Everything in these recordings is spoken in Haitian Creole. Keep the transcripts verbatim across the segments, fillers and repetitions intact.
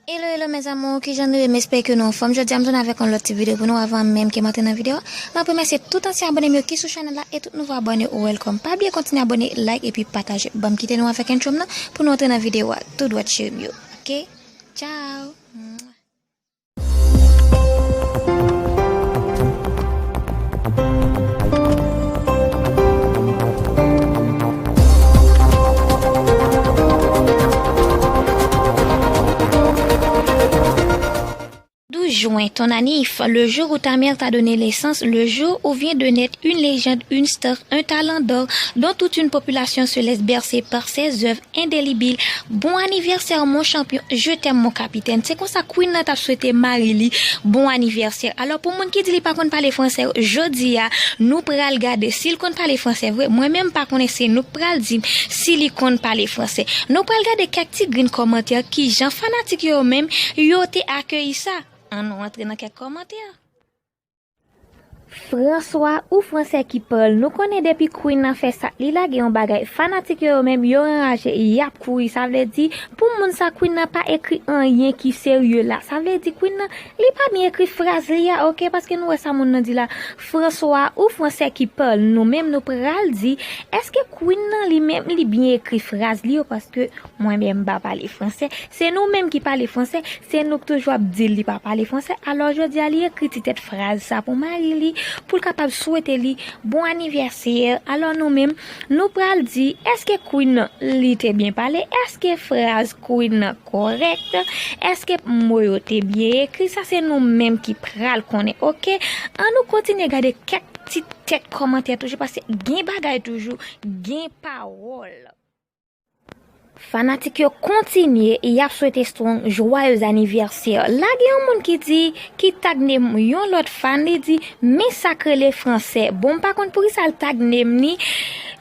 Hello, hello, mes amours, kijan nou ye? M espere ke nou anfòm. Jodi a, m tounen avèk yon lòt ti videyo pou nou. Avan menm ke m antre nan videyo a, m ap remèsye tout ansyen abòne m yo ki sou chanèl la e tout nouvo abòne, welcome. Pa bliye kontinye abòne, like epi pataje. Ban m kite nou avèk intro m nan pou nou antre nan videyo a tou dwat, cheri m yo. Oke? Ciao! Douze juin, ton anniv, le jour où ta mère t'a donné naissance, le jour où vient de naître une légende, une star, un talent d'or dont toute une population se laisse bercer par ses œuvres indélébiles. Bon anivèsè, mon champion, je t'aime, mon capitaine. Se konsa Queen nan t ap swete mari li bon anivèsè. Alò, pou moun ki di li pa konn pale fransè, jodi a, nou pral gade si l konn pale fransè vre. Mwen menm, m pa konnen, se nou k pral di m si li konn pale fransè. Nou pral gade kèk ti grenn kòmantè kijan fanatik yo menm yo te akeyi sa. Ann nou antre nan kèk kòmantè. François, ou fransè ki pale. Nou konnen depi Queen nan fè sa, li lage yon bagay. Fanatik yo, yo menm, yo anraje, y ap kouri. Sa vle di, pou moun sa, Queen nan pa ekri anyen ki serye la. Sa vle di, Queen nan, li pa byen ekri fraz li a, oke? Paske nou wè sa moun nan di la. François, ou fransè ki pale. Nou menm, nou pral di, èske Queen nan, li menm, li byen ekri fraz li yo? Paske mwen menm, m pa pale fransè. Se nou menm ki pale fransè. Se nou k toujou ap di l li pa pale fransè. Alò, jodi a, li ekri ti tèt fraz sa pou mari li, pou l kapab swete li bon anivèsè. Alò, nou menm, nou pral di, èske Queen nan, li te byen pale? Èske fraz Queen nan kòrèk? Èske mo yo te byen ekri? Sa se nou menm ki pral konnen, oke? Ann nou kontinye gade kèk ti tèt kòmantè toujou, paske gen bagay toujou, gen pawòl. Fanatik yo kontinye, y ap swete Strong joyeux anniversaire. La gen yon moun ki di, ki tagne m, yon lòt fan, li di, men sa k rele fransè. Bon, m pa konn poukisa l tagne m ni,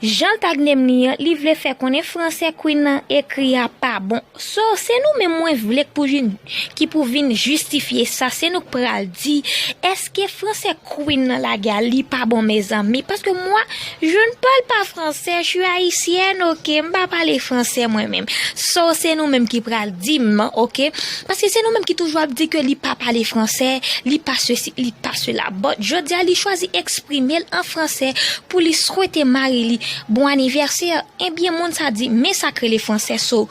jan l tagne m ni an, li vle fè konnen fransè Queen nan ekri a pa bon. So, se nou menm mwen vle k pou vin, ki pou vin jistifye sa, se nou k pral di, èske fransè Queen nan lage a, li pa bon, mezanmi? Paske mwa, je ne parle pas français, je suis haïtienne, oke? M pa pale fransè mwen menm. So, se nou menm ki pral di m, oke? Paske se nou menm ki toujou ap di ke li pa pale fransè, li pa sesi, li pa sela. But, jodi a, li chwazi eksprime l an fransè pou li swete mari li bon anivèsè. Ebyen, moun sa di, men sa k rele fransè. So,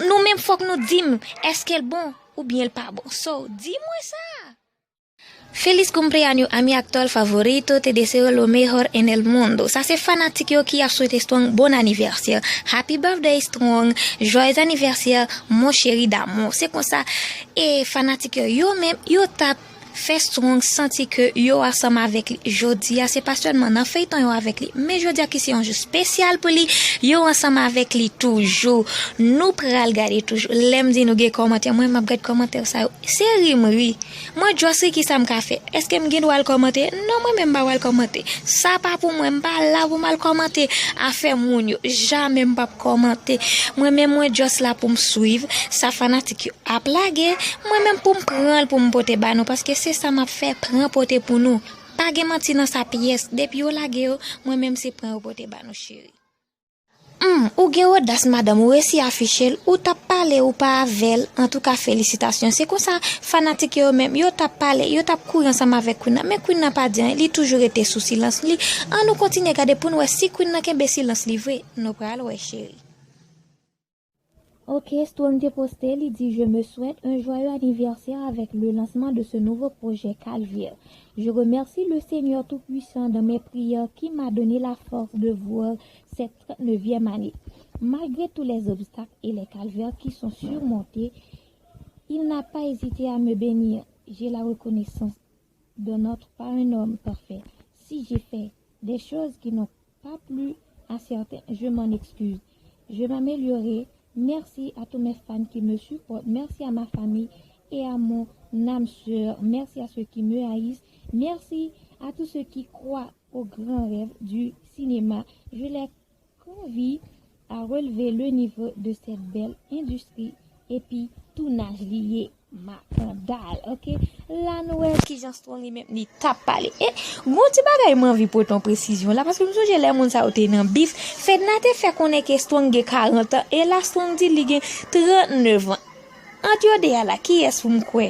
nou menm fòk nou di m, èske l bon oubyen l pa bon? So, di mwen sa. Feliz cumpleaños a mi actor favorito, te deseo lo mejor en el mundo. Sa se fanatik yo ki ap swete Strong bon anivèsè. Happy birthday, Strong. Joyeux anniversaire, mon chéri d'amour. Se konsa, e fanatik yo, yo menm, yo t ap fè Strong santi ke yo ansanm avèk li. Jodi a, se pa sèlman nan feyton yo avèk li, men jodi a ki se yon jou espesyal pou li, yo ansanm avèk li toujou. Nou pral gade toujou. Lè m di nou gen kòmantè, mwen m ap gade kòmantè sa yo. Se ri m ri. Mwen just ri, kisa m ka fè? Èske m gen dwa al kòmante? Non, mwen menm m pa pral kòmante. Sa pa pou mwen, m pa la pou m al kòmante afè moun yo. Jamè m p ap kòmante. Mwen menm mwen just la pou m swiv sa fanatik yo ap lage. Mwen menm pou m pran l pou m pote ba nou, paske se sa m ap fè, pran pote pou nou. Pa gen manti nan sa pyès. Depi yo lage yo, mwen menm se pran yo pote ba nou, cheri. Humm, ou gen odas madanm, ou resi afiche l, ou t ap pale ou pa avè l, antouka felisitasyon. Se konsa fanatik yo menm, yo t ap pale, yo t ap kouri ansanm avèk Queen nan, men Queen nan pa di anyen, li toujou rete sou silans li. Ann nou kontinye gade pou n wè si Queen nan kenbe silans li vre, nou pral wè cheri. Ok, Strong te poste, li di, je me souhaite un joyeux anniversaire avec le lancement de ce nouveau projet Calvaire. Je remercie le Seigneur Tout-Puissant dans mes prières qui m'a donné la force de voir cette trente-neuvième année. Malgré tous les obstacles et les calvaires qui sont surmontés, il n'a pas hésité à me bénir. J'ai la reconnaissance d'un autre, pas un homme parfait. Si j'ai fait des choses qui n'ont pas plu à certains, je m'en excuse. Je m'améliorerai. Merci à tous mes fans qui me supportent. Merci à ma famille et à mon âme sœur. Merci à ceux qui me haïssent. Merci à tous ceux qui croient aux grands rêves du cinéma. Je les convie à relever le niveau de cette belle industrie. Epi tounaj li ye makandal, ok? La nou wè kijan Strong li menm li t ap pale. E gon ti bagay m anvi pote yon presizyon la, paske m sonje lè moun sa yo te nan bif, Fedna te fè konnen ke Strong gen karant an, e la Strong di li gen trannèf an. Ant yo de a la, kiyès pou m kwè?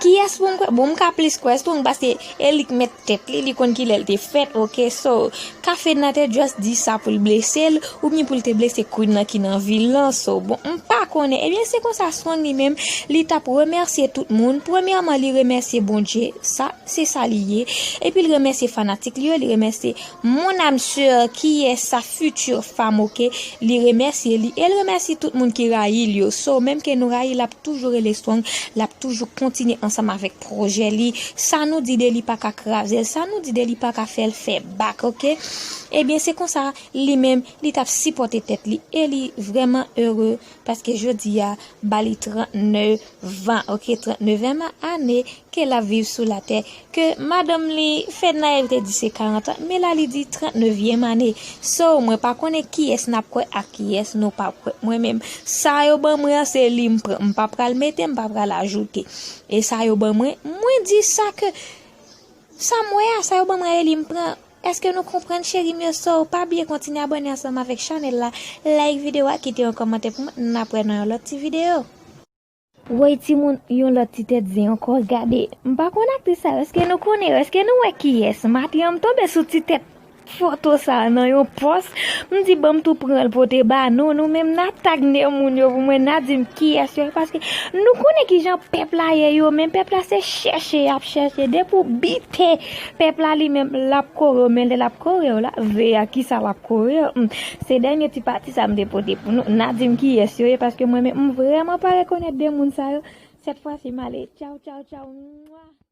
Kiyès pou m kwè? Bon, m ka plis kwè Strong paske e li k mèt tèt li, li konn kilè l te fèt, oke? So, ka Fedna te just di sa pou l blese l, oubyen pou l te blese Queen nan ki nan vil lan. So, bon, m pa konnen. Ebyen, se konsa Strong li menm, li t ap remèsye tout moun. Premyèman, li remèsye Bondye, sa, se sa li ye. Epi l remèsye fanatik li yo, li remèsye mon âme sœur, ki est sa future femme, oke? Li remèsye li, e l remèsye tout moun ki rayi l yo. So, menm ke nou rayi, l ap toujou rele Strong, l ap toujou kontinye ansanm avèk pwojè li. Sa nou di de li pa ka kraze l, sa nou di de li pa ka fè l fè bak, oke? Ebyen, se konsa, li menm, li t ap sipòte tèt li, e li vrèman ere, paske jodi a, ba li trannèf an, oke? Trannèf an ane ke l ap viv sou latè, ke madanm li, Fednaève te di se karant an, men la li di trannèvyèm ane. So, mwen pa konnen kiyès n ap kwè ak kiyès nou p ap kwè. Mwen menm, sa yo ban mwen an, se li m pran. M pa pral mete, m pa pral ajoute. E sa yo ban mwen, mwen di sa ke, sa m wè a, sa yo ban mwen e li m pran. Èske nou konprann, cheri m yo? So, pa bliye kontinye abòne ansanm avèk chanèl la, like videyo a, kite yon kòmantè pou mwen, n ap wè nan yon lòt ti videyo. Woy timoun, yon lòt ti tèt zen ankò, gade. M pa konn aktris sa yo, èske nou konnen yo? Èske nou wè kiyès? Maten an, m tonbe sou ti tèt foto sa a nan yon pòs. M di, "Ban m tou pran l pote ba nou, nou menm n a tag nen moun yo pou mwen, n a di m kiyès yo ye." Paske nou konnen kijan pèp la ye yo, men pèp la se chèche y ap chèche. Depi w bite pèp la li menm, l ap kore w, men lè l ap kore w la, veye a kisa l ap kore w. Hmm. Se dènye ti pati sa m te pote pou nou. N a di m kiyès yo ye, paske mwen menm, m vrèman pa rekonèt de moun sa yo. Sèt fwa si m ale. Tchaw, tchaw, tchaw. Mwa.